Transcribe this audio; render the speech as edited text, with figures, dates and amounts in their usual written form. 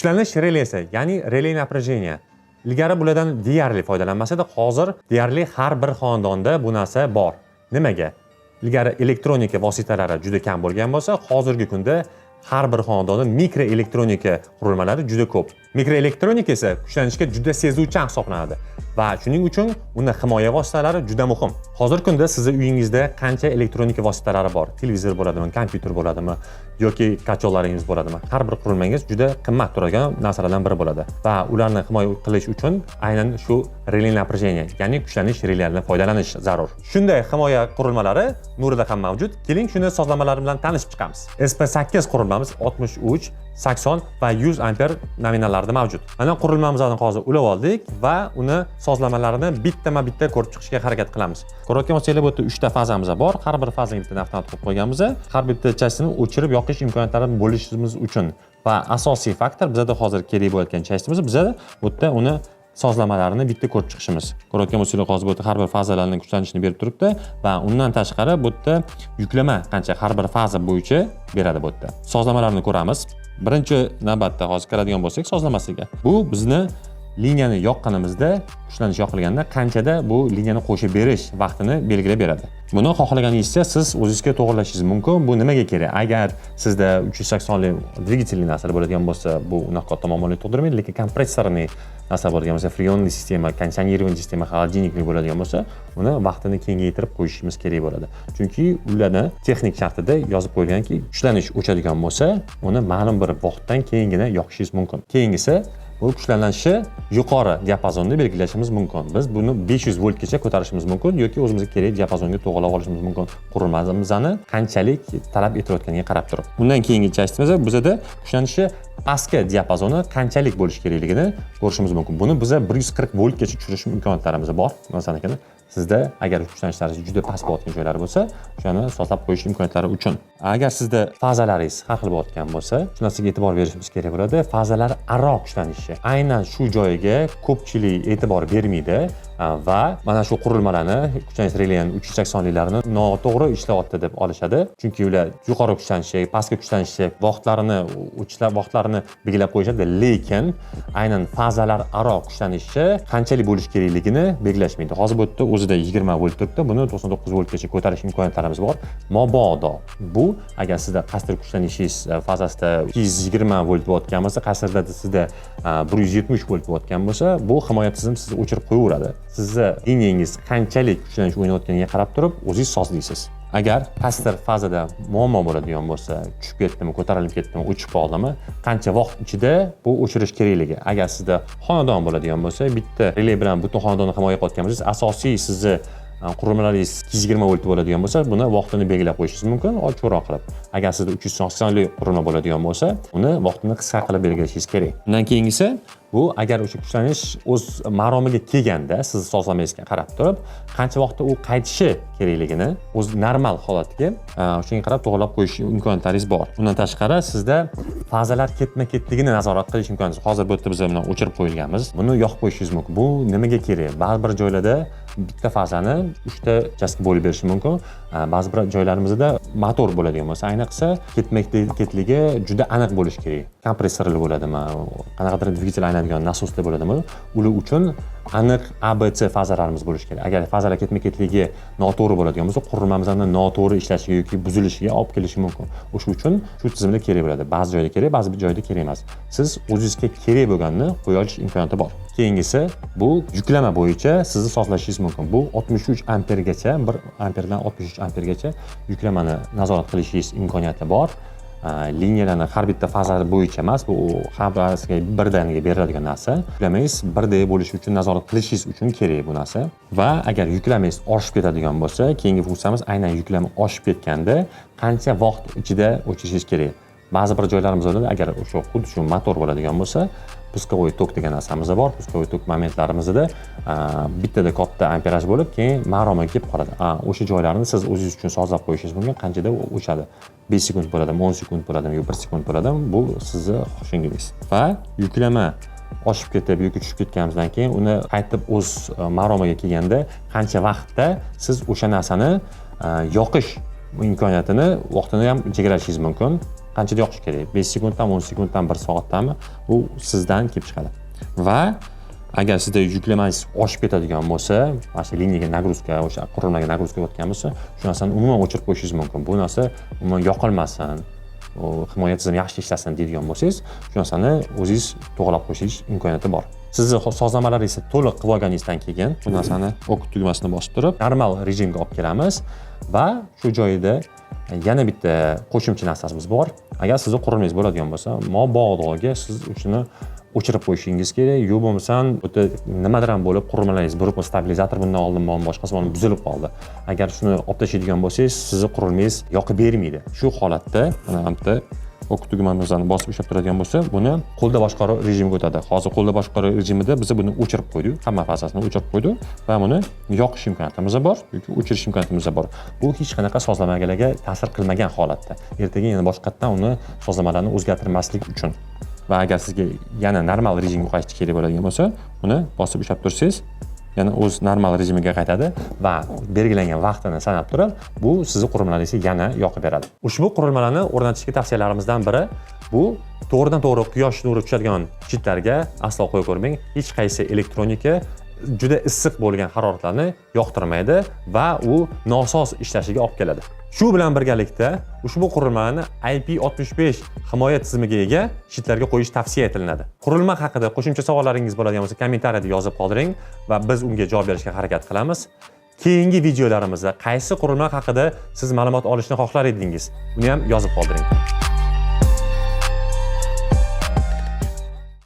Kuchlanish relesi, ya'ni реле напряжения. Ilgari bulardan deyarli foydalanmas edi, hozir deyarli har bir xonadonda bu narsa bor. Nimaga? Ilgari elektronika vositalari juda kam bo'lgan bo'lsa, hozirgi kunda har bir xonadonda mikroelektronika qurilmalari juda ko'p. Mikroelektronika esa kuchlanishga juda sezuvchan hisoblanadi va shuning uchun uni himoya vositalari juda muhim. Hozirgi kunda sizni uyingizda qancha elektronika vositalari bor? Televizor bo'ladimi, kompyuter bo'ladimi yoki котёл laringiz bo'ladimi? Har bir qurilmangiz juda qimmat turadigan narsalardan biri bo'ladi va ularni himoya qilish uchun aynan shu реле напряжения, ya'ni kuchlanish relelaridan foydalanish zarur. Shunday himoya qurilmalari Nurida ham mavjud. Keling, shuni sozlamalari bilan tanishib chiqamiz. SP8 qurilmamiz 63, 80 va 100 amper nominallarida mavjud. Mana, qurilmamizni hozir ulab oldik va uni sozlamalarini bittama-bitta ko'rib chiqishga harakat qilamiz. Ko'rayotgan bo'lsanglar, bu yerda 3 ta fazamiz bor. Har bir fazaga bittadan avtomat qo'yib qo'yganmiz. Har bitta часть ini o'chirib yoqish imkoniyatlari bo'lishimiz uchun va asosiy faktor, bizada hozir kerak bo'layotgan часть imiz, bizada bu yerda uni sozlamalarini bitta ko'rib chiqishimiz. Ko'rayotgan bo'lsanglar, hozir bu yerda har bir fazalarning kuchlanishini berib turibdi va undan tashqari bu yerda yuklama qancha har bir faza bo'yicha beradi bu yerda. Sozlamalarni ko'ramiz. Birinchi navbatda hozir kiradigan bo'lsak sozlamasiga. Bu bizni liniyani yoqqanimizda, kuchlanish yoqilganda qanchada bu liniyani qo'shib berish vaqtini belgilab beradi. Buni xohlaganingizcha siz o'zingizga to'g'irlashingiz mumkin. Bu nimaga kerak? Agar sizda 380 li dvigatelli narsalar bo'ladigan bo'lsa, bu unaqa katta muammolar tug'dirmaydi, lekin kompressorli narsa bo'ladigan bo'lsa, фреонный система, кондиционирование система, холодильник li bo'ladigan bo'lsa, uni vaqtini kengaytirib qo'yishimiz kerak bo'ladi. Chunki ularni texnik shartida yozib qo'yilganki, kuchlanish o'chadigan bo'lsa, uni ma'lum bir vaqtdan keyingina yoqishingiz mumkin. Keyingisi, bu kuchlanishi yuqori diapazonni belgilashimiz mumkin. Biz buni 500 voltgacha ko'tarishimiz mumkin yoki o'zimizga kerak diapazonga to'g'rilab olishimiz mumkin, qurilmamizni qanchalik talab etilayotganiga qarab turib. Undan keyingi часть imiz, bizada kuchlanishi pastki diapazoni qanchalik bo'lishi kerakligini ko'rishimiz mumkin. Buni biza 140 voltgacha tushirish imkoniyatlarimiz bor. Masalan, sizda agar kuchlanishlar juda past bo'layotgan joylari bo'lsa, o'shani sozlab qo'yish imkoniyatlari uchun. Agar sizda fazalaringiz har xil bo'layotgan bo'lsa, shu narsaga e'tibor berishimiz kerak bo'ladi. Fazalar aro kuchlanishi. Aynan shu joyiga ko'pchilik e'tibor bermaydi va mana shu qurilmalarni, kuchlanish releni 380 liklarini noto'g'ri ishlayapti deb olishadi. Chunki ular yuqori kuchlanishi, pastki kuchlanishi vaqtlarini o'chishlar vaqtlarini belgilab qo'yishadi, lekin aynan fazalar aro kuchlanishi qanchalik bo'lishi kerakligini belgilashmaydi. Hozir bu yerda o'zida 20 volt turibdi, buni 99 voltgacha ko'tarish imkoniyatlarimiz bor. Mabodo bu agar sizda qaysidir kuchlanishingiz fazasida 220 volt bo'layotgan bo'lsa, qaysidirda sizda 170 volt bo'layotgan bo'lsa, bu himoya tizimi sizni o'chirib qo'yaveradi. Sizni liniyangiz qanchalik kuchlanish o'ynayotganiga qarab turib o'zingiz sozlaysiz. Agar qaysidir fazada muammo bo'ladigan bo'lsa, tushib ketdimi, ko'tarilib ketdimi, o'chib qoldimi, qancha vaqt ichida bu o'chirish kerakligi. Agar sizda xonadon bo'ladigan bo'lsa, bitta rele bilan butun xonadonni himoya qilayotgan bo'lsangiz, asosiy sizni qurilmalaringiz 220 volt bo'ladigan bo'lsa, buni vaqtini belgilab qo'yishingiz mumkin ochiqroq qilib. Agar sizda 380lik qurilma bo'ladigan bo'lsa, uni vaqtini qisqa qilib belgilashingiz kerak. Undan keyingisi, bu agar o'sha kuchlanish o'z maromiga kelganda, sizni sozlamangizga qarab turib, qancha vaqtda u qaytishi kerakligini o'z normal holatiga, shunga qarab to'g'irlab qo'yish imkoniyatlaringiz bor. Undan tashqari, sizda fazalar ketma ketligini nazorat qilish imkoniyati. Hozir bu yerda biz buni o'chirib qo'yilganmiz, buni yoqib qo'yishingiz mumkin. Bu nimaga kerak? Ba'zi bir joylarda bitta fazani uchta часть ga bo'lib berishi mumkin. Ba'zi bir joylarimizda motor bo'ladigan bo'lsa, ayniqsa, ketma ketligi juda aniq bo'lishi kerak. Kompressorli bo'ladimi, qanaqadir dvigatel aylanadigan nasoslar bo'ladimi, ular uchun aniq A, B, C fazalarimiz bo'lishi kerak. Agar fazalar ketma ketligi noto'g'ri bo'ladigan bo'lsa, qurilmamizni noto'g'ri ishlashiga yoki buzilishiga olib kelishi mumkin. O'sha uchun shu tizimlar kerak bo'ladi. Ba'zi joyda kerak, ba'zi bir joyda kerak emas. Siz o'zingizga kerak bo'lganini qo'ya olish imkoniyati bor. Keyingisi, bu yuklama bo'yicha sizni sozlashingiz mumkin. Bu 63 ampergacha, 1 amperdan 63 ampergacha yuklamani nazorat qilishingiz imkoniyati bor. Liniyalarni har bitta faza bo'yicha emas, bu hammasiga birdaniga beriladigan narsa. Yuklamangiz birdek bo'lishi uchun, nazorat qilishingiz uchun kerak bu narsa. Va agar yuklamangiz oshib ketadigan bo'lsa, keyingi funksiyamiz, aynan yuklama oshib ketganda qancha vaqt ichida o'chirishingiz kerak. Ba'zi bir joylarimiz bo'ladi, agar o'sha xuddi shu motor bo'ladigan bo'lsa, пусковой ток degan narsamiz bor. Пусковой ток momentlarimizda bittada katta amperaj bo'lib, keyin maromiga kelib qoladi. O'sha joylarni siz o'zingiz uchun sozlab qo'yishingiz mumkin, qanchada o'chadi. 5 sekund bo'ladimi, 10 sekund bo'ladimi yo 1 sekund bo'ladimi, bu sizni xohishingiz. Va yuklama oshib ketib yoki tushib ketganimizdan keyin uni qaytib o'z maromiga kelganda qancha vaqtda siz o'sha narsani yoqish imkoniyatini, vaqtini ham chegaralashingiz mumkin. Qanchada yoqish kerak? 5 sekunddan, 10 sekunddan, 1 soatdanmi? U sizdan kelib chiqadi. Va agar sizda yuklamangiz oshib ketadigan bo'lsa, mana shu liniyaga нагрузка, o'sha qurilmaga нагрузка o'tgan bo'lsa, shu narsani umuman o'chirib qo'yishingiz mumkin. Bu narsa umuman yoqilmasin, u himoya tizimi yaxshi ishlasin deydigan bo'lsangiz, shu narsani o'zingiz to'g'irlab qo'yishingiz imkoniyati bor. Sizni sozlamalaringizni to'liq qilib olganingizdan keyin bu narsani OK tugmasini bosib turib, normal rejimga olib kelamiz va shu joyida yana bitta qo'shimcha narsamiz bor. Agar sizni qurilmangiz bo'ladigan bo'lsa, mabodoga siz shuni o'chirib qo'yishingiz kerak, yo bo'lmasam o'ta nimadir ham bo'lib, qurilmalaringiz burib, stabilizator bundan oldin bormi, boshqasi bormi, buzilib qoldi. Agar shuni olib tashlaydigan bo'lsangiz, sizni qurilmangiz yoqib bermaydi. Shu holatda mana bu yerda OK tugmamizni bosib ushlab turadigan bo'lsa, buni qo'lda boshqaruv rejimiga o'tadi. Hozir qo'lda boshqaruv rejimida biz buni o'chirib qo'ydik, hamma fazasini o'chirib qo'ydik va buni yoqish imkoniyatimiz bor yoki o'chirish imkoniyatimiz bor. Bu hech qanaqa sozlamalarga ta'sir qilmagan holatda. Ertaga yana boshqatdan uni sozlamalarni o'zgartirmaslik uchun. Va agar sizga yana normal rejimga qaytish kerak bo'ladigan bo'lsa, uni bosib ushlab tursangiz, yana o'z normal rejimiga qaytadi va belgilangan vaqtini sanab turib, bu sizni qurilmalaringizga yana yoqib beradi. Ushbu qurilmalarni o'rnatishga tavsiyalarimizdan biri bu to'g'ridan to'g'ri quyosh nuri tushadigan щит larga aslo qo'ya ko'rmang. Hech qaysi elektronika juda issiq bo'lgan haroratlarni yoqtirmaydi va u nosoz ishlashiga olib keladi. Shu bilan birgalikda ushbu qurilmalarni IP65 himoya tizimiga ega щит larga qo'yish tavsiya etiladi. Qurilma haqida qo'shimcha savollaringiz bo'ladigan bo'lsa, kommentariyada yozib qoldiring va biz unga javob berishga harakat qilamiz. Keyingi videolarimizda qaysi qurilma haqida siz ma'lumot olishni xohlar edingiz? Uni ham yozib qoldiring.